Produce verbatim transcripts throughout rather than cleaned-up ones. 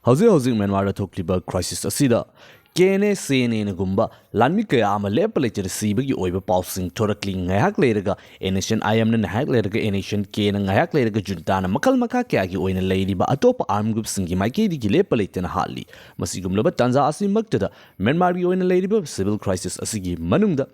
ꯍꯧꯖꯤꯛ ꯍꯧꯖꯤꯛ ꯃ꯭ꯌꯥꯟꯃꯥꯔꯗ ꯊꯣꯛꯂꯤꯕ crisis ꯑꯁꯤꯗ ꯀꯦ ꯑꯦꯟ ꯑꯦ, ꯁꯤ ꯑꯦꯟ ꯑꯦꯅꯒꯨꯝꯕ ꯂꯥꯟꯃꯤ ꯀꯌꯥ ꯑꯃ ꯂꯦꯞꯄ ꯂꯩꯇꯅ ꯁꯤꯕꯒꯤ ꯑꯣꯏꯕ ꯄꯥꯎꯁꯤꯡ ꯊꯣꯔꯛꯂꯤ꯫ ꯉꯥꯏꯍꯥꯛ ꯂꯩꯔꯒ ꯑꯦꯟ ꯑꯦꯁ ꯑꯦꯟ ꯑꯥꯏ ꯑꯦꯝꯅ, ꯉꯥꯏꯍꯥꯛ ꯂꯩꯔꯒ ꯑꯦꯟ ꯑꯦꯁ ꯑꯦꯟ ꯀꯦꯅ, ꯉꯥꯏꯍꯥꯛ ꯂꯩꯔꯒ ꯖꯨꯟꯇꯥꯅ ꯃꯈꯜ ꯃꯈꯥ ꯀꯌꯥꯒꯤ ꯑꯣꯏꯅ ꯂꯩꯔꯤꯕ ꯑꯇꯣꯞꯄ armed groupꯁꯤꯡꯒꯤ ꯃꯥꯏꯀꯩꯗꯒꯤ ꯂꯦꯞꯄ ꯂꯩꯇꯅ ꯍꯥꯠꯂꯤ꯫ ꯃꯁꯤꯒꯨꯝꯂꯕ ꯇꯥꯟꯖꯥ ꯑꯁꯤꯃꯛꯇꯗ ꯃ꯭ꯌꯥꯟꯃꯥꯔꯒꯤ ꯑꯣꯏꯅ ꯂꯩꯔꯤꯕ civil crisis ꯑꯁꯤꯒꯤ ꯃꯅꯨꯡꯗ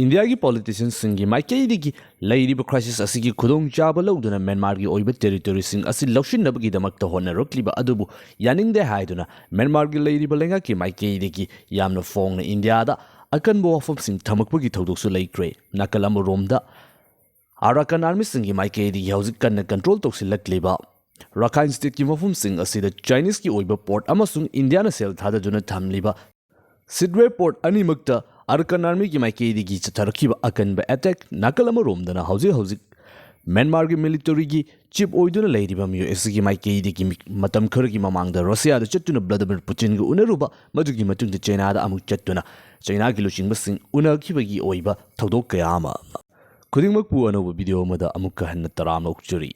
ꯏꯟꯗꯤꯌꯥꯒꯤ politicianꯁꯤꯡꯒꯤ ꯃꯥꯏꯀꯩꯗꯒꯤ ꯂꯩꯔꯤꯕ crisis ꯑꯁꯤꯒꯤ ꯈꯨꯗꯣꯡꯆꯥꯕ ꯂꯧꯗꯨꯅ ꯃ꯭ꯌꯥꯟꯃꯥꯔꯒꯤ ꯑꯣꯏꯕ territoryꯁꯤꯡ ꯑꯁꯤ ꯂꯧꯁꯤꯟꯅꯕꯒꯤꯗꯃꯛꯇ ꯍꯣꯠꯅꯔꯛꯂꯤꯕ ꯑꯗꯨꯕꯨ ꯌꯥꯅꯤꯡꯗꯦ ꯍꯥꯏꯗꯨꯅ ꯃ꯭ꯌꯥꯟꯃꯥꯔꯒꯤ ꯂꯩꯔꯤꯕ ꯂꯩꯉꯥꯛꯀꯤ ꯃꯥꯏꯀꯩꯗꯒꯤ ꯌꯥꯝꯅ ꯐꯣꯡꯅ ꯏꯟꯗꯤꯌꯥꯗ ꯑꯀꯟꯕ ꯋꯥꯐꯝꯁꯤꯡ ꯊꯝꯃꯛꯄꯒꯤ ꯊꯧꯗꯣꯛꯁꯨ ꯂꯩꯈ꯭ꯔꯦ꯫ ꯅꯥꯀꯜ ꯑꯃꯔꯣꯝꯗ ꯑꯔꯥꯀꯥꯟ armyꯁꯤꯡꯒꯤ ꯃꯥꯏꯀꯩꯗꯒꯤ ꯍꯧꯖꯤꯛ ꯀꯟꯅ control ꯇꯧꯁꯤꯜꯂꯛꯂꯤꯕ ꯔꯥꯈꯥꯏꯟ stateꯀꯤ ꯃꯐꯝꯁꯤꯡ ꯑꯁꯤꯗ Chineseꯀꯤ ꯑꯣꯏꯕ port ꯑꯃꯁꯨꯡ ꯏꯟꯗꯤꯌꯥꯅ ꯁꯦꯜ ꯊꯥꯗꯗꯨꯅ ꯊꯝꯂꯤꯕ Sittwe port ꯑꯅꯤꯃꯛꯇ ꯑꯔꯥꯀꯥꯟ armyꯒꯤ ꯃꯥꯏꯀꯩꯗꯒꯤ ꯆꯠꯊꯔꯛꯈꯤꯕ ꯑꯀꯟꯕ attack, ꯅꯥꯀꯜ ꯑꯃꯔꯣꯝꯗꯅ ꯍꯧꯖꯤꯛ ꯍꯧꯖꯤꯛ ꯃ꯭ꯌꯥꯟꯃꯥꯔꯒꯤ militaryꯒꯤ chief ꯑꯣꯏꯗꯨꯅ ꯂꯩꯔꯤꯕ ꯃꯤꯑꯣꯏ ꯑꯁꯤꯒꯤ ꯃꯥꯏꯀꯩꯗꯒꯤ ꯃꯤ-, ꯃꯇꯝ ꯈꯔꯒꯤ ꯃꯃꯥꯡꯗ ꯔꯁꯤꯌꯥꯗ ꯆꯠꯇꯨꯅ ꯚ꯭ꯂꯥꯗꯤꯃꯤꯔ ꯄꯨꯇꯤꯟꯒ ꯎꯅꯔꯨꯕ, ꯃꯗꯨꯒꯤ ꯃꯇꯨꯡꯗ ꯆꯩꯅꯥꯗ ꯑꯃꯨꯛ ꯆꯠꯇꯨꯅ ꯆꯩꯅꯥꯒꯤ ꯂꯨꯆꯤꯡꯕꯁꯤꯡ ꯎꯅꯈꯤꯕꯒꯤ ꯑꯣꯏꯕ ꯊꯧꯗꯣꯛ ꯀꯌꯥ ꯑꯃ꯫ ꯈꯨꯗꯤꯡꯃꯛꯄꯨ ꯑꯅꯧꯕ video ꯑꯃꯗ ꯑꯃꯨꯛꯀ ꯍꯟꯅ ꯇꯔꯥꯝꯅ ꯑꯣꯛꯆꯔꯤ꯫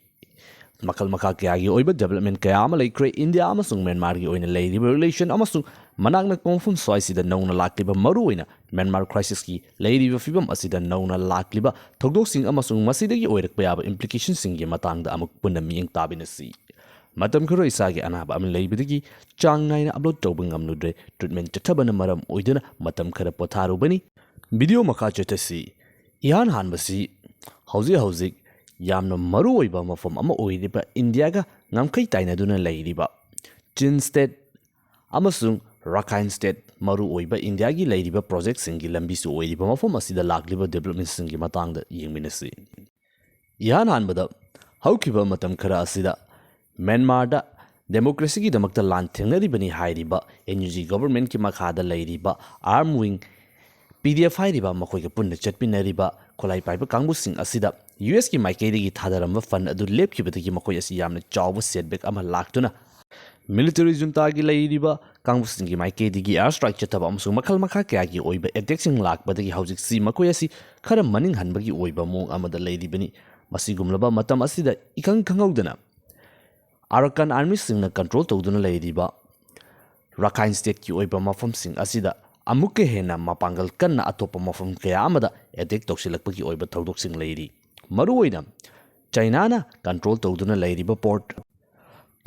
ꯃꯈꯜ ꯃꯈꯥ ꯀꯌꯥꯒꯤ ꯑꯣꯏꯕ development ꯀꯌꯥ ꯑꯃ ꯂꯩꯈ꯭ꯔꯦ꯫ ꯏꯟꯗꯤꯌꯥ ꯑꯃꯁꯨꯡ ꯃ꯭ꯌꯥꯟꯃꯥꯔꯒꯤ ꯑꯣꯏꯅ ꯂꯩꯔꯤꯕ relation ꯑꯃꯁꯨꯡ ꯃꯅꯥꯛ ꯅꯛꯄ ꯃꯐꯝ ꯁ꯭ꯋꯥꯏꯁꯤꯗ ꯅꯧꯅ ꯂꯥꯛꯂꯤꯕ ꯃꯔꯨꯑꯣꯏꯅ ꯃ꯭ꯌꯥꯟꯃꯥꯔ crisisꯀꯤ ꯂꯩꯔꯤꯕ ꯐꯤꯕꯝ ꯑꯁꯤꯗ ꯅꯧꯅ ꯂꯥꯛꯂꯤꯕ ꯊꯧꯗꯣꯛꯁꯤꯡ ꯑꯃꯁꯨꯡ ꯃꯁꯤꯗꯒꯤ ꯑꯣꯏꯔꯛꯄ ꯌꯥꯕ implicationꯁꯤꯡꯒꯤ ꯃꯇꯥꯡꯗ ꯑꯃꯨꯛ ꯄꯨꯟꯅ ꯃꯤꯠꯌꯦꯡ ꯇꯥꯃꯤꯟꯅꯁꯤ꯫ ꯃꯇꯝ ꯈꯔ ꯏꯁꯥꯒꯤ ꯑꯅꯥꯕ ꯑꯃ ꯂꯩꯕꯗꯒꯤ ꯆꯥꯡ ꯅꯥꯏꯅ upload ꯇꯧꯕ ꯉꯝꯂꯨꯗ꯭ꯔꯦ꯫ Treatment ꯆꯠꯊꯕꯅ ꯃꯔꯝ ꯑꯣꯏꯗꯨꯅ ꯃꯇꯝ ꯈꯔ ꯄꯣꯊꯥꯔꯨꯕꯅꯤ꯫ Video ꯃꯈꯥ ꯆꯠꯊꯁꯤ꯫ ꯏꯍꯥꯟ ꯍꯥꯟꯕꯁꯤ ꯍꯧꯖꯤꯛ ꯍꯧꯖꯤꯛ ꯌꯥꯝꯅ ꯃꯔꯨꯑꯣꯏꯕ ꯃꯐꯝ ꯑꯃ ꯑꯣꯏꯔꯤꯕ ꯏꯟꯗꯤꯌꯥꯒ ꯉꯝꯈꯩ ꯇꯥꯏꯅꯗꯨꯅ ꯂꯩꯔꯤꯕ Chin state ꯑꯃꯁꯨꯡ Rakhine state ꯃꯔꯨꯑꯣꯏꯕ ꯏꯟꯗꯤꯌꯥꯒꯤ ꯂꯩꯔꯤꯕ projectꯁꯤꯡꯒꯤ ꯂꯝꯕꯤꯁꯨ ꯑꯣꯏꯔꯤꯕ ꯃꯐꯝ ꯑꯁꯤꯗ ꯂꯥꯛꯂꯤꯕ developmentꯁꯤꯡꯒꯤ ꯃꯇꯥꯡꯗ ꯌꯦꯡꯃꯤꯟꯅꯁꯤ꯫ ꯏꯍꯥꯟ ꯍꯥꯟꯕꯗ ꯍꯧꯈꯤꯕ ꯃꯇꯝ ꯈꯔ ꯑꯁꯤꯗ ꯃ꯭ꯌꯥꯟꯃꯥꯔꯗ democracyꯒꯤꯗꯃꯛꯇ ꯂꯥꯟ ꯊꯦꯡꯅꯔꯤꯕꯅꯤ ꯍꯥꯏꯔꯤꯕ N U G governmentꯀꯤ ꯃꯈꯥꯗ ꯂꯩꯔꯤꯕ arm wing P D F ꯍꯥꯏꯔꯤꯕ ꯃꯈꯣꯏꯒ ꯄꯨꯟꯅ ꯆꯠꯃꯤꯟꯅꯔꯤꯕ ꯈꯨꯠꯂꯥꯏ ꯄꯥꯏꯕ ꯀꯥꯡꯕꯨꯁꯤꯡ ꯑꯁꯤꯗ U Sꯀꯤ ꯃꯥꯏꯀꯩꯗꯒꯤ ꯊꯥꯗꯔꯝꯕ fund ꯑꯗꯨ ꯂꯦꯞꯈꯤꯕꯗꯒꯤ ꯃꯈꯣꯏ ꯑꯁꯤ ꯌꯥꯝꯅ ꯆꯥꯎꯕ setback ꯑꯃ ꯂꯥꯛꯇꯨꯅ military juntaꯒꯤ ꯂꯩꯔꯤꯕ ꯀꯥꯡꯕꯨꯁꯤꯡꯒꯤ ꯃꯥꯏꯀꯩꯗꯒꯤ air strike ꯆꯠꯊꯕ ꯑꯃꯁꯨꯡ ꯃꯈꯜ ꯃꯈꯥ ꯀꯌꯥꯒꯤ ꯑꯣꯏꯕ attackꯁꯤꯡ ꯂꯥꯛꯄꯗꯒꯤ ꯍꯧꯖꯤꯛꯁꯤ ꯃꯈꯣꯏ ꯑꯁꯤ ꯈꯔ ꯃꯅꯤꯡ ꯍꯟꯕꯒꯤ ꯑꯣꯏꯕ ꯃꯑꯣꯡ ꯑꯃꯗ ꯂꯩꯔꯤꯕꯅꯤ꯫ ꯃꯁꯤꯒꯨꯝꯂꯕ ꯃꯇꯝ ꯑꯁꯤꯗ ꯏꯈꯪ ꯈꯪꯍꯧꯗꯅ ꯑꯥꯔꯀꯥꯟ ꯑꯥꯔꯃꯤꯁꯤꯡꯅ ꯀꯟꯇ꯭ꯔꯣꯜ ꯇꯧꯗꯨꯅ ꯂꯩꯔꯤꯕ ꯔꯥꯈꯥꯏꯟ ꯁ꯭ꯇꯦꯠꯀꯤ ꯑꯣꯏꯕ ꯃꯐꯝꯁꯤꯡ ꯑꯁꯤꯗ ꯑꯃꯨꯛꯀ ꯍꯦꯟꯅ ꯃꯄꯥꯡꯒꯜ ꯀꯟꯅ ꯑꯇꯣꯞꯄ ꯃꯐꯝ ꯀꯌꯥ ꯑꯃꯗ ꯑꯦꯇꯦꯛ ꯇꯧꯁꯤꯜꯂꯛꯄꯒꯤ ꯑꯣꯏꯕ ꯊꯧꯗꯣꯛꯁꯤꯡ ꯂꯩꯔꯤ꯫ ꯃꯔꯨꯑꯣꯏꯅ ꯆꯥꯏꯅꯥꯅ ꯀꯟꯇ꯭ꯔꯣꯜ ꯇꯧꯗꯨꯅ ꯂꯩꯔꯤꯕ ꯄꯣꯔꯠ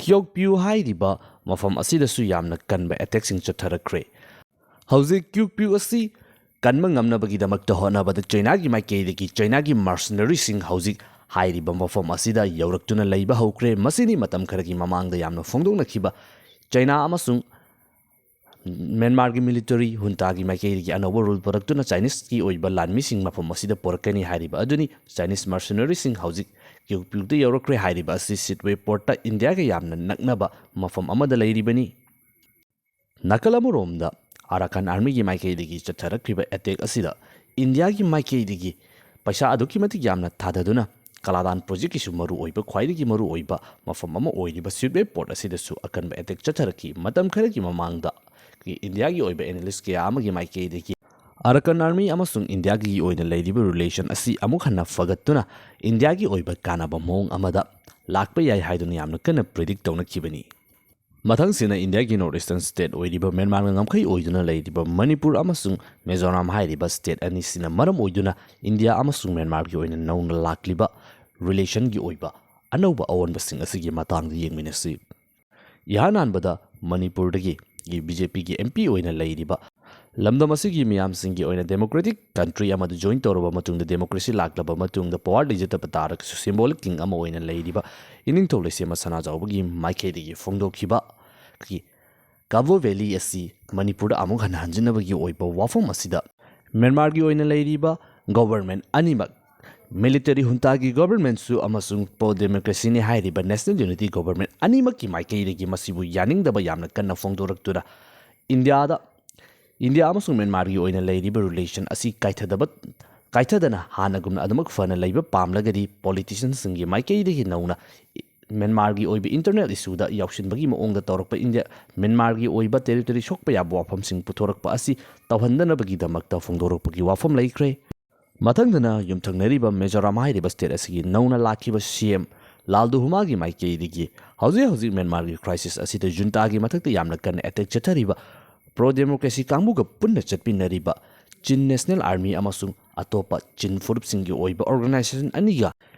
ꯀ꯭ꯌꯣꯛꯄ꯭ꯌꯨ ꯍꯥꯏꯔꯤꯕ ꯃꯐꯝ ꯑꯁꯤꯗꯁꯨ ꯌꯥꯝꯅ ꯀꯟꯕ ꯑꯦꯇꯦꯛꯁꯤꯡ ꯆꯠꯊꯔꯛꯈ꯭ꯔꯦ꯫ ꯍꯧꯖꯤꯛ ꯀ꯭ꯌꯨꯛꯄ꯭ꯌꯨ ꯑꯁꯤ ꯀꯟꯕ ꯉꯝꯅꯕꯒꯤꯗꯃꯛꯇ ꯍꯣꯠꯅꯕꯗ ꯆꯥꯏꯅꯥꯒꯤ ꯃꯥꯏꯀꯩꯗꯒꯤ ꯆꯥꯏꯅꯥꯒꯤ ꯃꯔꯁꯅꯔꯤꯁꯤꯡ ꯍꯧꯖꯤꯛ ꯍꯥꯏꯔꯤꯕ ꯃꯐꯝ ꯑꯁꯤꯗ ꯌꯧꯔꯛꯇꯨꯅ ꯂꯩꯕ ꯍꯧꯈ꯭ꯔꯦ꯫ ꯃꯁꯤꯅꯤ ꯃꯇꯝ ꯈꯔꯒꯤ ꯃꯃꯥꯡꯗ ꯌꯥꯝꯅ ꯐꯣꯡꯗꯣꯛꯅꯈꯤꯕ ꯆꯥꯏꯅꯥ ꯑꯃꯁꯨꯡ ꯃ꯭ꯌꯥꯟꯃꯥꯔꯒꯤ ꯃꯤꯂꯤꯇꯔꯤ ꯍꯨꯟꯇꯥꯒꯤ ꯃꯥꯏꯀꯩꯗꯒꯤ ꯑꯅꯧꯕ ꯔꯨꯜ ꯄꯨꯔꯛꯇꯨꯅ ꯆꯥꯏꯅꯤꯁꯀꯤ ꯑꯣꯏꯕ ꯂꯥꯟꯃꯤꯁꯤꯡ ꯃꯐꯝ ꯑꯁꯤꯗ ꯄꯨꯔꯛꯀꯅꯤ ꯍꯥꯏꯔꯤꯕ ꯑꯗꯨꯅꯤ꯫ ꯆꯥꯏꯅꯤꯁ ꯃꯔꯁꯅꯔꯤꯁꯤꯡ ꯍꯧꯖꯤꯛ ꯀ꯭ꯌꯨꯛꯄ꯭ꯌꯨꯗ ꯌꯧꯔꯛꯈ꯭ꯔꯦ꯫ ꯍꯥꯏꯔꯤꯕ ꯑꯁꯤ ꯁꯤꯠꯋꯦ ꯄꯣꯔꯠꯇ ꯏꯟꯗꯤꯌꯥꯒ ꯌꯥꯝꯅ ꯅꯛꯅꯕ ꯃꯐꯝ ꯑꯃꯗ ꯂꯩꯔꯤꯕꯅꯤ꯫ ꯅꯥꯀꯜ ꯑꯃꯔꯣꯝꯗ ꯑꯥꯔꯥꯀꯥꯟ ꯑꯥꯔꯃꯤꯒꯤ ꯃꯥꯏꯀꯩꯗꯒꯤ ꯆꯠꯊꯔꯛꯈꯤꯕ ꯑꯦꯇꯦꯛ ꯑꯁꯤꯗ ꯏꯟꯗꯤꯌꯥꯒꯤ ꯃꯥꯏꯀꯩꯗꯒꯤ ꯄꯩꯁꯥ ꯑꯗꯨꯛꯀꯤ ꯃꯇꯤꯛ ꯌꯥꯝꯅ ꯊꯥꯗꯗꯨꯅ ꯀꯂꯥꯗꯥꯟ ꯄ꯭ꯔꯣꯖꯦꯛꯀꯤꯁꯨ ꯃꯔꯨꯑꯣꯏꯕ, ꯈ꯭ꯋꯥꯏꯗꯒꯤ ꯃꯔꯨꯑꯣꯏꯕ ꯃꯐꯝ ꯑꯃ ꯑꯣꯏꯔꯤꯕ ꯁꯤꯠꯋꯦ ꯄꯣꯔꯠ ꯑꯁꯤꯗꯁꯨ ꯑꯀꯟꯕ ꯑꯦꯇꯦꯛ ꯆꯠꯊꯔꯛꯈꯤ꯫ ꯃꯇꯝ ꯈꯔꯒꯤ ꯃꯃꯥꯡꯗ ꯏꯟꯗꯤꯌꯥꯒꯤ ꯑꯣꯏꯕ ꯑꯦꯅꯥꯂꯤꯁ ꯀꯌꯥ ꯑꯃꯒꯤ ꯃꯥꯏꯀꯩꯗꯒꯤ ꯑꯥꯔꯥꯀꯥꯟ ꯑꯥꯔꯃꯤ ꯑꯃꯁꯨꯡ ꯏꯟꯗꯤꯌꯥꯒꯤ ꯑꯣꯏꯅ ꯂꯩꯔꯤꯕ ꯔꯤꯂꯦꯁꯟ ꯑꯁꯤ ꯑꯃꯨꯛ ꯍꯟꯅ ꯐꯒꯠꯇꯨꯅ ꯏꯟꯗꯤꯌꯥꯒꯤ ꯑꯣꯏꯕ ꯀꯥꯟꯅꯕ ꯃꯑꯣꯡ ꯑꯃꯗ ꯂꯥꯛꯄ ꯌꯥꯏ ꯍꯥꯏꯗꯨꯅ ꯌꯥꯝꯅ ꯀꯟꯅ ꯄ꯭ꯔꯤꯗꯤꯛ ꯇꯧꯅꯈꯤꯕꯅꯤ꯫ ꯃꯊꯪꯁꯤꯅ ꯏꯟꯗꯤꯌꯥꯒꯤ ꯅꯣꯔꯠ ꯏꯁꯇꯔꯟ ꯁ꯭ꯇꯦꯠ ꯑꯣꯏꯔꯤꯕ ꯃ꯭ꯌꯥꯟꯃꯥꯔꯅ ꯉꯝꯈꯩ ꯑꯣꯏꯗꯨꯅ ꯂꯩꯔꯤꯕ ꯃꯅꯤꯄꯨꯔ ꯑꯃꯁꯨꯡ ꯃꯤꯖꯣꯔꯥꯝ ꯍꯥꯏꯔꯤꯕ ꯁ꯭ꯇꯦꯠ ꯑꯅꯤꯁꯤꯅ ꯃꯔꯝ ꯑꯣꯏꯗꯨꯅ ꯏꯟꯗꯤꯌꯥ ꯑꯃꯁꯨꯡ ꯃ꯭ꯌꯥꯟꯃꯥꯔꯒꯤ ꯑꯣꯏꯅ ꯅꯧꯅ ꯂꯥꯛꯂꯤꯕ ꯔꯤꯂꯦꯁꯟꯒꯤ ꯑꯣꯏꯕ ꯑꯅꯧꯕ ꯑꯑꯣꯟꯕꯁꯤꯡ ꯑꯁꯤꯒꯤ ꯃꯇꯥꯡꯗ ꯌꯦꯡꯃꯤꯟꯅꯁꯤ꯫ ꯏꯍꯥꯟ ꯍꯥꯟꯕꯗ ꯃꯅꯤꯄꯨꯔꯗꯒꯤ ꯕꯤ ꯖꯦ ꯄꯤꯒꯤ ꯑꯦꯝ ꯄꯤ ꯑꯣꯏꯅ ꯂꯩꯔꯤꯕ ꯂꯝꯗꯝ ꯑꯁꯤꯒꯤ ꯃꯤꯌꯥꯝꯁꯤꯡꯒꯤ ꯑꯣꯏꯅ ꯗꯦꯃꯣꯀ꯭ꯔꯦꯇꯤꯛ ꯀꯟꯇ꯭ꯔꯤ ꯑꯃꯗ ꯖꯣꯏꯟ ꯇꯧꯔꯕ ꯃꯇꯨꯡꯗ ꯗꯦꯃꯣꯀ꯭ꯔꯦꯁꯤ ꯂꯥꯛꯂꯕ ꯃꯇꯨꯡꯗ ꯄꯋꯥꯔ ꯂꯩꯖꯗꯕ ꯇꯥꯔꯒꯁꯨ ꯁꯤꯝꯕꯣꯂꯤꯛ ꯀꯤꯡ ꯑꯃ ꯑꯣꯏꯅ ꯂꯩꯔꯤꯕ ꯏꯅꯤꯡꯊꯧ ꯂꯩꯁꯦꯝꯕ ꯁꯅꯥꯖꯥꯎꯕꯒꯤ ꯃꯥꯏꯀꯩꯗꯒꯤ ꯐꯣꯡꯗꯣꯛꯈꯤꯕ ꯀꯕꯣ ꯚꯦꯂꯤ ꯑꯁꯤ ꯃꯅꯤꯄꯨꯔꯗ ꯑꯃꯨꯛ ꯍꯟꯅ ꯍꯟꯖꯤꯟꯅꯕꯒꯤ ꯑꯣꯏꯕ ꯋꯥꯐꯝ ꯑꯁꯤꯗ ꯃ꯭ꯌꯥꯟꯃꯥꯔꯒꯤ ꯑꯣꯏꯅ ꯂꯩꯔꯤꯕ ꯒꯣꯚꯔꯟꯃꯦꯟꯠ ꯑꯅꯤꯃꯛ, ꯃꯤꯂꯤꯇꯔꯤ ꯍꯨꯟꯇꯥꯒꯤ ꯒꯣꯚꯔꯟꯃꯦꯟꯠꯁꯨ ꯑꯃꯁꯨꯡ ꯄ꯭ꯔꯣ ꯗꯦꯃꯣꯀ꯭ꯔꯦꯁꯤꯅꯤ ꯍꯥꯏꯔꯤꯕ ꯅꯦꯁꯅꯦꯜ ꯌꯨꯅꯤꯇꯤ ꯒꯣꯚꯔꯟꯃꯦꯟꯠ ꯑꯅꯤꯃꯛꯀꯤ ꯃꯥꯏꯀꯩꯗꯒꯤ ꯃꯁꯤꯕꯨ ꯌꯥꯅꯤꯡꯗꯕ ꯌꯥꯝꯅ ꯀꯟꯅ ꯐꯣꯡꯗꯣꯔꯛꯇꯨꯅ ꯏꯟꯗꯤꯌꯥꯗ, ꯏꯟꯗꯤꯌꯥ ꯑꯃꯁꯨꯡ ꯃ꯭ꯌꯥꯟꯃꯥꯔꯒꯤ ꯑꯣꯏꯅ ꯂꯩꯔꯤꯕ ꯔꯤꯂꯦꯁꯟ ꯑꯁꯤ ꯀꯥꯏꯊꯗꯕ, ꯀꯥꯏꯊꯗꯅ ꯍꯥꯟꯅꯒꯨꯝꯅ ꯑꯗꯨꯃꯛ ꯐꯅ ꯂꯩꯕ ꯄꯥꯝꯂꯒꯗꯤ ꯄꯣꯂꯤꯇꯤꯁꯤꯌꯟꯁꯤꯡꯒꯤ ꯃꯥꯏꯀꯩꯗꯒꯤ ꯅꯧꯅ ꯃ꯭ꯌꯥꯟꯃꯥꯔꯒꯤ ꯑꯣꯏꯕ ꯏꯟꯇꯔꯅꯦꯜ ꯏꯁꯨꯗ ꯌꯥꯎꯁꯤꯟꯕꯒꯤ ꯃꯑꯣꯡꯗ ꯇꯧꯔꯛꯄ ꯏꯟꯗꯤꯌꯥ, ꯃ꯭ꯌꯥꯟꯃꯥꯔꯒꯤ ꯑꯣꯏꯕ ꯇꯦꯔꯤꯇꯣꯔꯤ ꯁꯣꯛꯄ ꯌꯥꯕ ꯋꯥꯐꯝꯁꯤꯡ ꯄꯨꯊꯣꯔꯛꯄ ꯑꯁꯤ ꯇꯧꯍꯟꯗꯅꯕꯒꯤꯗꯃꯛꯇ ꯐꯣꯡꯗꯣꯔꯛꯄꯒꯤ ꯋꯥꯐꯝ ꯂꯩꯈ꯭ꯔꯦ꯫ ꯃꯊꯪꯗꯅ ꯌꯨꯝꯊꯪꯅꯔꯤꯕ ꯃꯤꯖꯣꯔꯥꯝ ꯍꯥꯏꯔꯤꯕ ꯁ꯭ꯇꯦꯠ ꯑꯁꯤꯒꯤ ꯅꯧꯅ ꯂꯥꯛꯈꯤꯕ ꯁꯤ ꯑꯦꯝ ꯂꯥꯜ ꯗꯨꯍꯨꯃꯥꯒꯤ ꯃꯥꯏꯀꯩꯗꯒꯤ ꯍꯧꯖꯤꯛ ꯍꯧꯖꯤꯛ ꯃ꯭ꯌꯥꯟꯃꯥꯔꯒꯤ crisis ꯑꯁꯤꯗ juntaꯒꯤ ꯃꯊꯛꯇ ꯌꯥꯝꯅ ꯀꯟꯅ attack ꯆꯠꯊꯔꯤꯕ pro democracy ꯀꯥꯡꯕꯨꯒ ꯄꯨꯟꯅ ꯆꯠꯃꯤꯟꯅꯔꯤꯕ Chin National Army ꯑꯃꯁꯨꯡ ꯑꯇꯣꯞꯄ Chin ꯐꯨꯔꯨꯞꯁꯤꯡꯒꯤ ꯑꯣꯏꯕ organization ꯑꯅꯤꯒ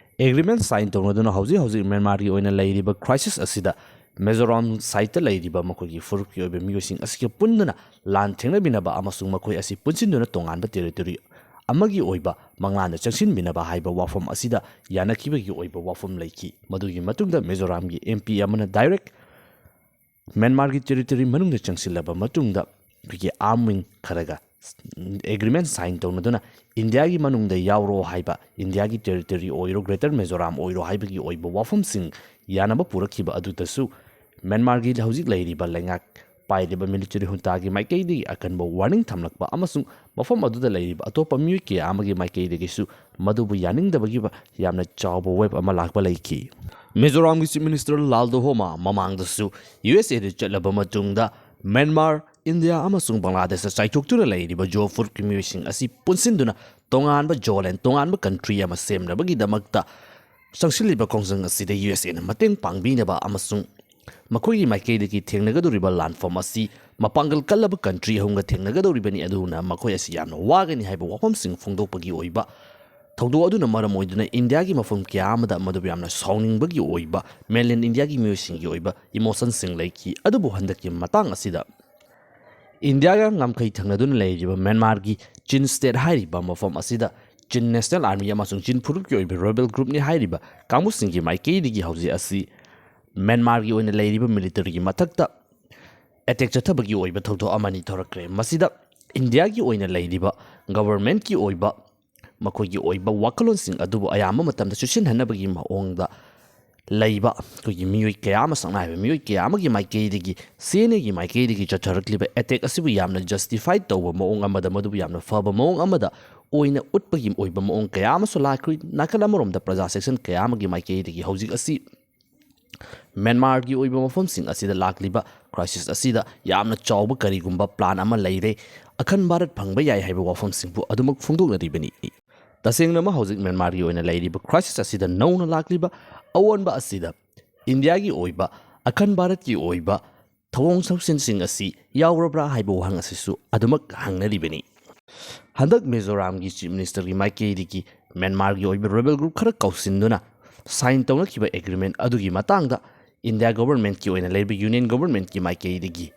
agreement sign ꯇꯧꯅꯗꯨꯅ ꯍꯧꯖꯤꯛ ꯍꯧꯖꯤꯛ ꯃ꯭ꯌꯥꯟꯃꯥꯔꯒꯤ ꯑꯣꯏꯅ ꯂꯩꯔꯤꯕ crisis ꯑꯁꯤꯗ ꯃꯤꯖꯣꯔꯥꯝ sideꯇ ꯂꯩꯔꯤꯕ ꯃꯈꯣꯏꯒꯤ ꯐꯨꯔꯨꯞꯀꯤ ꯑꯣꯏꯕ ꯃꯤꯑꯣꯏꯁꯤꯡ ꯑꯁꯤꯒ ꯄꯨꯟꯗꯨꯅ ꯂꯥꯟ ꯊꯦꯡꯅꯕꯤꯅꯕ ꯑꯃꯁꯨꯡ ꯃꯈꯣꯏ ꯑꯁꯤ ꯄꯨꯟꯁꯤꯟꯗꯨꯅ ꯇꯣꯉꯥꯟꯕ territory ꯑꯃꯒꯤ ꯑꯣꯏꯕ ꯃꯪꯂꯥꯟꯗ ꯆꯪꯁꯤꯟꯕꯤꯅꯕ ꯍꯥꯏꯕ ꯋꯥꯐꯝ ꯑꯁꯤꯗ ꯌꯥꯅꯈꯤꯕꯒꯤ ꯑꯣꯏꯕ ꯋꯥꯐꯝ ꯂꯩꯈꯤ꯫ ꯃꯗꯨꯒꯤ ꯃꯇꯨꯡꯗ ꯃꯤꯖꯣꯔꯥꯝꯒꯤ MP ꯑꯃꯅ direct ꯃ꯭ꯌꯥꯟꯃꯥꯔꯒꯤ territory ꯃꯅꯨꯡꯗ ꯆꯪꯁꯤꯜꯂꯕ ꯃꯇꯨꯡꯗ ꯑꯩꯈꯣꯏꯒꯤ arm wing ꯈꯔꯒ agreement sign ꯇꯧꯅꯗꯨꯅ ꯏꯟꯗꯤꯌꯥꯒꯤ ꯃꯅꯨꯡꯗ ꯌꯥꯎꯔꯣ ꯍꯥꯏꯕ, ꯏꯟꯗꯤꯌꯥꯒꯤ territory ꯑꯣꯏꯔꯣ, Greater Mizoram ꯑꯣꯏꯔꯣ ꯍꯥꯏꯕꯒꯤ ꯑꯣꯏꯕ ꯋꯥꯐꯝꯁꯤꯡ ꯌꯥꯅꯕ ꯄꯨꯔꯛꯈꯤꯕ ꯑꯗꯨꯗꯁꯨ ꯃ꯭ꯌꯥꯟꯃꯥꯔꯒꯤ ꯍꯧꯖꯤꯛ ꯂꯩꯔꯤꯕ ꯂꯩꯉꯥꯛ ꯄꯥꯏꯔꯤꯕ military juntaꯒꯤ ꯃꯥꯏꯀꯩꯗꯒꯤ ꯑꯀꯟꯕ warning ꯊꯝꯂꯛꯄ ꯑꯃꯁꯨꯡ ꯃꯐꯝ ꯑꯗꯨꯗ ꯂꯩꯔꯤꯕ ꯑꯇꯣꯞꯄ ꯃꯤꯑꯣꯏ ꯀꯌꯥ ꯑꯃꯒꯤ ꯃꯥꯏꯀꯩꯗꯒꯤꯁꯨ ꯃꯗꯨꯕꯨ ꯌꯥꯅꯤꯡꯗꯕꯒꯤ ꯌꯥꯝꯅ ꯆꯥꯎꯕ wave ꯑꯃ ꯂꯥꯛꯄ ꯂꯩꯈꯤ꯫ ꯃꯤꯖꯣꯔꯥꯝꯒꯤ Chief Minister ꯂꯥꯜ ꯗꯣꯍꯣꯃꯥ ꯃꯃꯥꯡꯗꯁꯨ USAꯗ ꯆꯠꯂꯕ ꯃꯇꯨꯡꯗ ꯃ꯭ꯌꯥꯟꯃꯥꯔ, ꯏꯟꯗꯤꯌꯥ ꯑꯃꯁꯨꯡ ꯕꯪꯒ꯭ꯂꯥꯗꯦꯁꯇ ꯆꯥꯏꯊꯣꯛꯇꯨꯅ ꯂꯩꯔꯤꯕ ꯖꯣ ꯐꯨꯔꯨꯞꯀꯤ ꯃꯤꯑꯣꯏꯁꯤꯡ ꯑꯁꯤ ꯄꯨꯟꯁꯤꯟꯗꯨꯅ ꯇꯣꯉꯥꯟꯕ ꯖꯣ land, ꯇꯣꯉꯥꯟꯕ country ꯑꯃ ꯁꯦꯝꯅꯕꯒꯤꯗꯃꯛꯇ ꯆꯪꯁꯤꯜꯂꯤꯕ ꯈꯣꯡꯖꯪ ꯑꯁꯤꯗ USAꯅ ꯃꯇꯦꯡ ꯄꯥꯡꯕꯤꯅꯕ ꯑꯃꯁꯨꯡ ꯃꯈꯣꯏꯒꯤ ꯃꯥꯏꯀꯩꯗꯒꯤ ꯊꯦꯡꯅꯒꯗꯧꯔꯤꯕ ꯂꯥꯟꯐꯝ ꯑꯁꯤ ꯃꯄꯥꯡꯒꯜ ꯀꯜꯂꯕ country ꯑꯍꯨꯝꯒ ꯊꯦꯡꯅꯒꯗꯧꯔꯤꯕꯅꯤ, ꯑꯗꯨꯅ ꯃꯈꯣꯏ ꯑꯁꯤ ꯌꯥꯝꯅ ꯋꯥꯒꯅꯤ ꯍꯥꯏꯕ ꯋꯥꯐꯝꯁꯤꯡ ꯐꯣꯡꯗꯣꯛꯄꯒꯤ ꯑꯣꯏꯕ ꯊꯧꯗꯣꯛ ꯑꯗꯨꯅ ꯃꯔꯝ ꯑꯣꯏꯗꯨꯅ ꯏꯟꯗꯤꯌꯥꯒꯤ ꯃꯐꯝ ꯀꯌꯥ ꯑꯃꯗ ꯃꯗꯨꯕꯨ ꯌꯥꯝꯅ ꯁꯥꯎꯅꯤꯡꯕꯒꯤ ꯑꯣꯏꯕ mainland ꯏꯟꯗꯤꯌꯥꯒꯤ ꯃꯤꯑꯣꯏꯁꯤꯡꯒꯤ ꯑꯣꯏꯕ emotionꯁꯤꯡ ꯂꯩꯈꯤ꯫ ꯑꯗꯨꯕꯨ ꯍꯟꯗꯛꯀꯤ ꯃꯇꯥꯡ ꯑꯁꯤꯗ ꯏꯟꯗꯤꯌꯥꯒ ꯉꯝꯈꯩ ꯊꯪꯅꯗꯨꯅ ꯂꯩꯔꯤꯕ ꯃ꯭ꯌꯥꯟꯃꯥꯔꯒꯤ Chin State ꯍꯥꯏꯔꯤꯕ ꯃꯐꯝ ꯑꯁꯤꯗ Chin National Army ꯑꯃꯁꯨꯡ Chin ꯐꯨꯔꯨꯞꯀꯤ ꯑꯣꯏꯕ rebel groupꯅꯤ ꯍꯥꯏꯔꯤꯕ ꯀꯥꯡꯕꯨꯁꯤꯡꯒꯤ ꯃꯥꯏꯀꯩꯗꯒꯤ ꯍꯧꯖꯤꯛ ꯑꯁꯤ ꯃ꯭ꯌꯥꯟꯃꯥꯔꯒꯤ ꯑꯣꯏꯅ ꯂꯩꯔꯤꯕ militaryꯒꯤ ꯃꯊꯛꯇ attack ꯆꯠꯊꯕꯒꯤ ꯑꯣꯏꯕ ꯊꯧꯗꯣꯛ ꯑꯃꯅꯤ ꯊꯣꯔꯛꯈ꯭ꯔꯦ꯫ ꯃꯁꯤꯗ ꯏꯟꯗꯤꯌꯥꯒꯤ ꯑꯣꯏꯅ ꯂꯩꯔꯤꯕ governmentꯀꯤ ꯑꯣꯏꯕ ꯃꯈꯣꯏꯒꯤ ꯑꯣꯏꯕ ꯋꯥꯈꯜꯂꯣꯟꯁꯤꯡ ꯑꯗꯨꯕꯨ ꯑꯌꯥꯝꯕ ꯃꯇꯝꯗ ꯆꯨꯁꯤꯟꯍꯟꯅꯕꯒꯤ ꯃꯑꯣꯡꯗ ꯂꯩꯕ ꯑꯩꯈꯣꯏꯒꯤ ꯃꯤꯑꯣꯏ ꯀꯌꯥ ꯑꯃ, ꯁꯛꯅꯥꯏꯕ ꯃꯤꯑꯣꯏ ꯀꯌꯥ ꯑꯃꯒꯤ ꯃꯥꯏꯀꯩꯗꯒꯤ, CNAꯒꯤ ꯃꯥꯏꯀꯩꯗꯒꯤ ꯆꯠꯊꯔꯛꯂꯤꯕ attack ꯑꯁꯤꯕꯨ ꯌꯥꯝꯅ justify ꯇꯧꯕ ꯃꯑꯣꯡ ꯑꯃꯗ, ꯃꯗꯨꯕꯨ ꯌꯥꯝꯅ ꯐꯕ ꯃꯑꯣꯡ ꯑꯃꯗ ꯑꯣꯏꯅ ꯎꯠꯄꯒꯤ ꯑꯣꯏꯕ ꯃꯑꯣꯡ ꯀꯌꯥ ꯑꯃꯁꯨ ꯂꯥꯛꯈ꯭ꯔꯤ꯫ ꯅꯥꯀꯜ ꯑꯃꯔꯣꯝꯗ ꯄ꯭ꯔꯖꯥ section ꯀꯌꯥ ꯑꯃꯒꯤ ꯃꯥꯏꯀꯩꯗꯒꯤ ꯍꯧꯖꯤꯛ ꯑꯁꯤ ꯃ꯭ꯌꯥꯟꯃꯥꯔꯒꯤ ꯑꯣꯏꯕ ꯃꯐꯝꯁꯤꯡ ꯑꯁꯤꯗ ꯂꯥꯛꯂꯤꯕ crisis ꯑꯁꯤꯗ ꯌꯥꯝꯅ ꯆꯥꯎꯕ ꯀꯔꯤꯒꯨꯝꯕ plan ꯑꯃ ꯂꯩꯔꯦ, ꯑꯈꯟ ꯚꯥꯔꯠ ꯐꯪꯕ ꯌꯥꯏ ꯍꯥꯏꯕ ꯋꯥꯐꯝꯁꯤꯡꯕꯨ ꯑꯗꯨꯃꯛ ꯐꯣꯡꯗꯣꯛꯅꯔꯤꯕꯅꯤ꯫ ꯇꯁꯦꯡꯅꯃꯛ ꯍꯧꯖꯤꯛ ꯃ꯭ꯌꯥꯟꯃꯥꯔꯒꯤ ꯑꯣꯏꯅ ꯂꯩꯔꯤꯕ ꯀ꯭ꯔꯥꯏꯁꯤꯁ ꯑꯁꯤꯗ ꯅꯧꯅ ꯂꯥꯛꯂꯤꯕ ꯑꯑꯣꯟꯕ ꯑꯁꯤꯗ ꯏꯟꯗꯤꯌꯥꯒꯤ ꯑꯣꯏꯕ, ꯑꯈꯟ ꯚꯥꯔꯠꯀꯤ ꯑꯣꯏꯕ ꯊꯧꯑꯣꯡ ꯊꯧꯁꯤꯟꯁꯤꯡ ꯑꯁꯤ ꯌꯥꯎꯔꯕ꯭ꯔꯥ ꯍꯥꯏꯕ ꯋꯥꯍꯪ ꯑꯁꯤꯁꯨ ꯑꯗꯨꯃꯛ ꯍꯪꯅꯔꯤꯕꯅꯤ꯫ ꯍꯟꯗꯛ ꯃꯤꯖꯣꯔꯥꯝꯒꯤ ꯆꯤꯐ ꯃꯤꯅꯤꯁꯇꯔꯒꯤ ꯃꯥꯏꯀꯩꯗꯒꯤ ꯃ꯭ꯌꯥꯟꯃꯥꯔꯒꯤ ꯑꯣꯏꯕ ꯔꯦꯕꯦꯜ ꯒ꯭ꯔꯨꯞ ꯈꯔ ꯀꯧꯁꯤꯟꯗꯨꯅ ꯁꯥꯏꯟ ꯇꯧꯅꯈꯤꯕ ꯑꯦꯒ꯭ꯔꯤꯃꯦꯟ ꯑꯗꯨꯒꯤ ꯃꯇꯥꯡꯗ ꯏꯟꯗꯤꯌꯥ ꯒꯣꯚꯔꯟꯃꯦꯟꯠꯀꯤ ꯑꯣꯏꯅ ꯂꯩꯔꯤꯕ ꯌꯨꯅꯤꯌꯟ ꯒꯣꯚꯔꯟꯃꯦꯟꯠꯀꯤ ꯃꯥꯏꯀꯩꯗꯒꯤ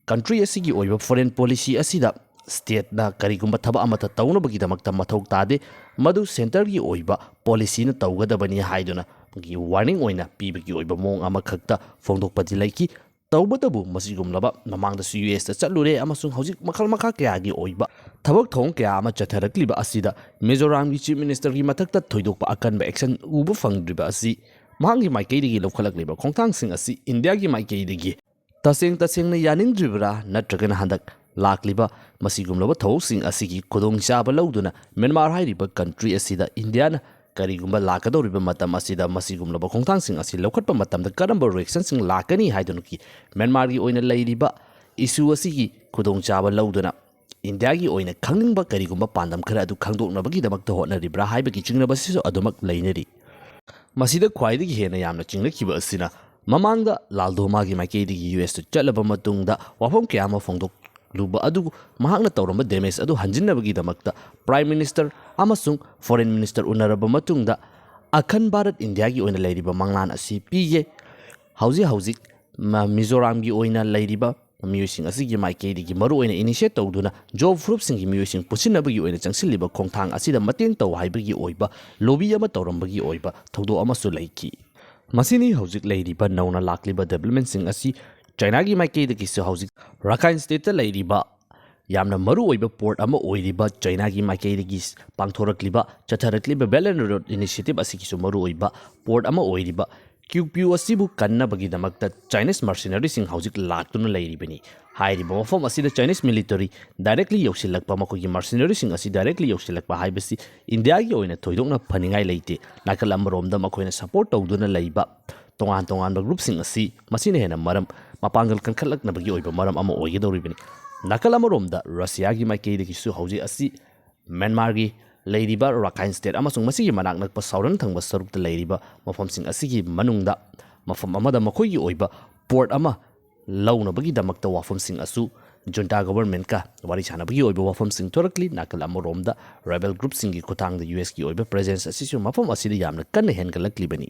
ꯀꯟꯇ꯭ꯔꯤ ꯑꯁꯤꯒꯤ ꯑꯣꯏꯕ ꯐꯣꯔꯦꯟ ꯄꯣꯂꯤꯁꯤ ꯑꯁꯤꯗ ꯁ꯭ꯇꯦꯠꯅ ꯀꯔꯤꯒꯨꯝꯕ ꯊꯕꯛ ꯑꯃꯠꯇ ꯇꯧꯅꯕꯒꯤꯗꯃꯛꯇ ꯃꯊꯧ ꯇꯥꯗꯦ, ꯃꯗꯨ ꯁꯦꯟꯇꯔꯒꯤ ꯑꯣꯏꯕ ꯄꯣꯂꯤꯁꯤꯅ ꯇꯧꯒꯗꯕꯅꯤ ꯍꯥꯏꯗꯨꯅ ꯃꯥꯒꯤ ꯋꯥꯔꯅꯤꯡ ꯑꯣꯏꯅ ꯄꯤꯕꯒꯤ ꯑꯣꯏꯕ ꯃꯑꯣꯡ ꯑꯃꯈꯛꯇ ꯐꯣꯡꯗꯣꯛꯄꯗꯤ ꯂꯩꯈꯤ꯫ ꯇꯧꯕꯇꯕꯨ ꯃꯁꯤꯒꯨꯝꯂꯕ ꯃꯃꯥꯡꯗꯁꯨ ꯌꯨ ꯑꯦꯁꯇ ꯆꯠꯂꯨꯔꯦ ꯑꯃꯁꯨꯡ ꯍꯧꯖꯤꯛ ꯃꯈꯜ ꯃꯈꯥ ꯀꯌꯥꯒꯤ ꯑꯣꯏꯕ ꯊꯕꯛ ꯊꯧꯑꯣꯡ ꯀꯌꯥ ꯑꯃ ꯆꯠꯊꯔꯛꯂꯤꯕ ꯑꯁꯤꯗ ꯃꯤꯖꯣꯔꯥꯝꯒꯤ ꯆꯤꯐ ꯃꯤꯅꯤꯁꯇꯔꯒꯤ ꯃꯊꯛꯇ ꯊꯣꯏꯗꯣꯛꯄ ꯑꯀꯟꯕ ꯑꯦꯛꯁꯟ ꯎꯕ ꯐꯪꯗ꯭ꯔꯤꯕ ꯑꯁꯤ ꯃꯍꯥꯛꯀꯤ ꯃꯥꯏꯀꯩꯗꯒꯤ ꯂꯧꯈꯠꯂꯛꯂꯤꯕ ꯈꯣꯡꯊꯥꯡꯁꯤꯡ ꯑꯁꯤ ꯏꯟꯗꯤꯌꯥꯒꯤ ꯃꯥꯏꯀꯩꯗꯒꯤ ꯇꯁꯦꯡ ꯇꯁꯦꯡꯅ ꯌꯥꯅꯤꯡꯗ꯭ꯔꯤꯕ꯭ꯔꯥ ꯅꯠꯇ꯭ꯔꯒꯅ ꯍꯟꯗꯛ ꯂꯥꯛꯂꯤꯕ ꯃꯁꯤꯒꯨꯝꯂꯕ ꯊꯧꯑꯣꯡꯁꯤꯡ ꯑꯁꯤꯒꯤ ꯈꯨꯗꯣꯡꯆꯥꯕ ꯂꯧꯗꯨꯅ ꯃ꯭ꯌꯥꯟꯃꯥꯔ ꯍꯥꯏꯔꯤꯕ ꯀꯟꯇ꯭ꯔꯤ ꯑꯁꯤꯗ ꯏꯟꯗꯤꯌꯥꯅ ꯀꯔꯤꯒꯨꯝꯕ ꯂꯥꯛꯀꯗꯧꯔꯤꯕ ꯃꯇꯝ ꯑꯁꯤꯗ ꯃꯁꯤꯒꯨꯝꯂꯕ ꯈꯣꯡꯊꯥꯡꯁꯤꯡ ꯑꯁꯤ ꯂꯧꯈꯠꯄ ꯃꯇꯝꯗ ꯀꯔꯝꯕ ꯔꯤꯑꯦꯛꯁꯟꯁꯤꯡ ꯂꯥꯛꯀꯅꯤ ꯍꯥꯏꯗꯨꯅꯒꯤ ꯃ꯭ꯌꯥꯟꯃꯥꯔꯒꯤ ꯑꯣꯏꯅ ꯂꯩꯔꯤꯕ ꯏꯁꯨ ꯑꯁꯤꯒꯤ ꯈꯨꯗꯣꯡꯆꯥꯕ ꯂꯧꯗꯨꯅ ꯏꯟꯗꯤꯌꯥꯒꯤ ꯑꯣꯏꯅ ꯈꯪꯅꯤꯡꯕ ꯀꯔꯤꯒꯨꯝꯕ ꯄꯥꯟꯗꯝ ꯈꯔ ꯑꯗꯨ ꯈꯪꯗꯣꯛꯅꯕꯒꯤꯗꯃꯛꯇ ꯍꯣꯠꯅꯔꯤꯕ꯭ꯔꯥ ꯍꯥꯏꯕꯒꯤ ꯆꯤꯡꯅꯕꯁꯤꯁꯨ ꯑꯗꯨꯃꯛ ꯂꯩꯅꯔꯤ꯫ ꯃꯁꯤꯗ ꯈ꯭ꯋꯥꯏꯗꯒꯤ ꯍꯦꯟꯅ ꯌꯥꯝꯅ ꯆꯤꯡꯅꯈꯤꯕ ꯑꯁꯤꯅ ꯃꯃꯥꯡꯗ ꯂꯥꯜꯗꯣꯃꯥꯒꯤ ꯃꯥꯏꯀꯩꯗꯒꯤ ꯌꯨ ꯑꯦꯁꯇ ꯆꯠꯂꯕ ꯃꯇꯨꯡꯗ ꯋꯥꯐꯝ ꯀꯌꯥ ꯑꯃ ꯐꯣꯡꯗꯣꯛꯂꯨꯕ ꯑꯗꯨ ꯃꯍꯥꯛꯅ ꯇꯧꯔꯝꯕ ꯗꯦꯃꯦꯖ ꯑꯗꯨ ꯍꯟꯖꯤꯟꯅꯕꯒꯤꯗꯃꯛꯇ ꯄ꯭ꯔꯥꯏꯝ ꯃꯤꯅꯤꯁꯇꯔ ꯑꯃꯁꯨꯡ ꯐꯣꯔꯦꯟ ꯃꯤꯅꯤꯁꯇꯔ ꯎꯅꯔꯕ ꯃꯇꯨꯡꯗ ꯑꯈꯟ ꯚꯥꯔꯠ ꯏꯟꯗꯤꯌꯥꯒꯤ ꯑꯣꯏꯅ ꯂꯩꯔꯤꯕ ꯃꯪꯂꯥꯟ ꯑꯁꯤ ꯄꯤꯌꯦ꯫ ꯍꯧꯖꯤꯛ ꯍꯧꯖꯤꯛ ꯃ-, ꯃꯤꯖꯣꯔꯥꯝꯒꯤ ꯑꯣꯏꯅ ꯂꯩꯔꯤꯕ ꯃꯤꯑꯣꯏꯁꯤꯡ ꯑꯁꯤꯒꯤ ꯃꯥꯏꯀꯩꯗꯒꯤ ꯃꯔꯨꯑꯣꯏꯅ ꯏꯅꯤꯁꯤꯌꯦꯠ ꯇꯧꯗꯨꯅ ꯖꯣꯕ ꯐ꯭ꯔꯨꯞꯁꯤꯡꯒꯤ ꯃꯤꯑꯣꯏꯁꯤꯡ ꯄꯨꯟꯁꯤꯟꯅꯕꯒꯤ ꯑꯣꯏꯅ ꯆꯪꯁꯤꯜꯂꯤꯕ ꯈꯣꯡꯊꯥꯡ ꯑꯁꯤꯗ ꯃꯇꯦꯡ ꯇꯧ ꯍꯥꯏꯕꯒꯤ ꯑꯣꯏꯕ ꯂꯣꯕꯤ ꯑꯃ ꯇꯧꯔꯝꯕꯒꯤ ꯑꯣꯏꯕ ꯊꯧꯗꯣꯛ ꯑꯃꯁꯨ ꯂꯩꯈꯤ꯫ ꯃꯁꯤꯅꯤ ꯍꯧꯖꯤꯛ ꯂꯩꯔꯤꯕ ꯅꯧꯅ ꯂꯥꯛꯂꯤꯕ ꯗꯦꯕꯂꯞꯃꯦꯟꯁꯤꯡ ꯑꯁꯤ꯫ ꯆꯥꯏꯅꯥꯒꯤ ꯃꯥꯏꯀꯩꯗꯒꯤꯁꯨ ꯍꯧꯖꯤꯛ ꯔꯥꯈꯥꯏꯟ ꯁ꯭ꯇꯦꯠꯇ ꯂꯩꯔꯤꯕ ꯌꯥꯝꯅ ꯃꯔꯨꯑꯣꯏꯕ ꯄꯣꯔꯠ ꯑꯃ ꯑꯣꯏꯔꯤꯕ ꯆꯥꯏꯅꯥꯒꯤ ꯃꯥꯏꯀꯩꯗꯒꯤ ꯄꯥꯡꯊꯣꯔꯛꯂꯤꯕ, ꯆꯠꯊꯔꯛꯂꯤꯕ Belt and Road Initiative ꯑꯁꯤꯒꯤꯁꯨ ꯃꯔꯨꯑꯣꯏꯕ ꯄꯣꯔꯠ ꯑꯃ ꯑꯣꯏꯔꯤꯕ ꯀ꯭ꯌꯨꯄꯤꯌꯨ ꯑꯁꯤꯕꯨ ꯀꯟꯅꯕꯒꯤꯗꯃꯛꯇ ꯆꯥꯏꯅꯤꯁ ꯃꯔꯁꯤꯅꯔꯤꯁꯤꯡ ꯍꯧꯖꯤꯛ ꯂꯥꯛꯇꯨꯅ ꯂꯩꯔꯤꯕꯅꯤ꯫ ꯍꯥꯏꯔꯤꯕ ꯃꯐꯝ ꯑꯁꯤꯗ ꯆꯥꯏꯅꯤꯁ ꯃꯤꯂꯤꯇꯔꯤ ꯗꯥꯏꯔꯦꯛꯂꯤ ꯌꯧꯁꯤꯜꯂꯛꯄ, ꯃꯈꯣꯏꯒꯤ ꯃꯔꯁꯤꯅꯔꯤꯁꯤꯡ ꯑꯁꯤ ꯗꯥꯏꯔꯦꯛꯂꯤ ꯌꯧꯁꯤꯜꯂꯛꯄ ꯍꯥꯏꯕꯁꯤ ꯏꯟꯗꯤꯌꯥꯒꯤ ꯑꯣꯏꯅ ꯊꯣꯏꯗꯣꯛꯅ ꯐꯅꯤꯡꯉꯥꯏ ꯂꯩꯇꯦ꯫ ꯅꯥꯀꯜ ꯑꯃꯔꯣꯝꯗ ꯃꯈꯣꯏꯅ ꯁꯄꯣꯔꯠ ꯇꯧꯗꯨꯅ ꯂꯩꯕ ꯇꯣꯉꯥꯟ ꯇꯣꯉꯥꯟꯕ ꯒ꯭ꯔꯨꯞꯁꯤꯡ ꯑꯁꯤ ꯃꯁꯤꯅ ꯍꯦꯟꯅ ꯃꯔꯝ, ꯃꯄꯥꯡꯒꯜ ꯀꯟꯈꯠꯂꯛꯅꯕꯒꯤ ꯑꯣꯏꯕ ꯃꯔꯝ ꯑꯃ ꯑꯣꯏꯒꯗꯧꯔꯤꯕꯅꯤ꯫ ꯅꯥꯀꯜ ꯑꯃꯔꯣꯝꯗ ꯔꯁꯤꯌꯥꯒꯤ ꯃꯥꯏꯀꯩꯗꯒꯤꯁꯨ ꯍꯧꯖꯤꯛ ꯑꯁꯤ ꯃ꯭ꯌꯥꯟꯃꯥꯔꯒꯤ ꯂꯩꯔꯤꯕ ꯔꯥꯈꯥꯏꯟ ꯁ꯭ꯇꯦꯠ ꯑꯃꯁꯨꯡ ꯃꯁꯤꯒꯤ ꯃꯅꯥꯛ ꯅꯛꯄ southern ꯊꯪꯕ ꯁꯔꯨꯛꯇ ꯂꯩꯔꯤꯕ ꯃꯐꯝꯁꯤꯡ ꯑꯁꯤꯒꯤ ꯃꯅꯨꯡꯗ ꯃꯐꯝ ꯑꯃꯗ ꯃꯈꯣꯏꯒꯤ ꯑꯣꯏꯕ port ꯑꯃ ꯂꯧꯅꯕꯒꯤꯗꯃꯛꯇ ꯋꯥꯐꯝꯁꯤꯡ ꯑꯁꯨ junta governmentꯀ ꯋꯥꯔꯤ ꯁꯥꯅꯕꯒꯤ ꯑꯣꯏꯕ ꯋꯥꯐꯝꯁꯤꯡ ꯊꯣꯔꯛꯂꯤ꯫ ꯅꯥꯀꯜ ꯑꯃꯔꯣꯝꯗ rebel groupꯁꯤꯡꯒꯤ ꯈꯨꯠꯊꯥꯡꯗ USꯀꯤ ꯑꯣꯏꯕ presence ꯑꯁꯤꯁꯨ ꯃꯐꯝ ꯑꯁꯤꯗ ꯌꯥꯝꯅ ꯀꯟꯅ ꯍꯦꯟꯒꯠꯂꯛꯂꯤꯕꯅꯤ꯫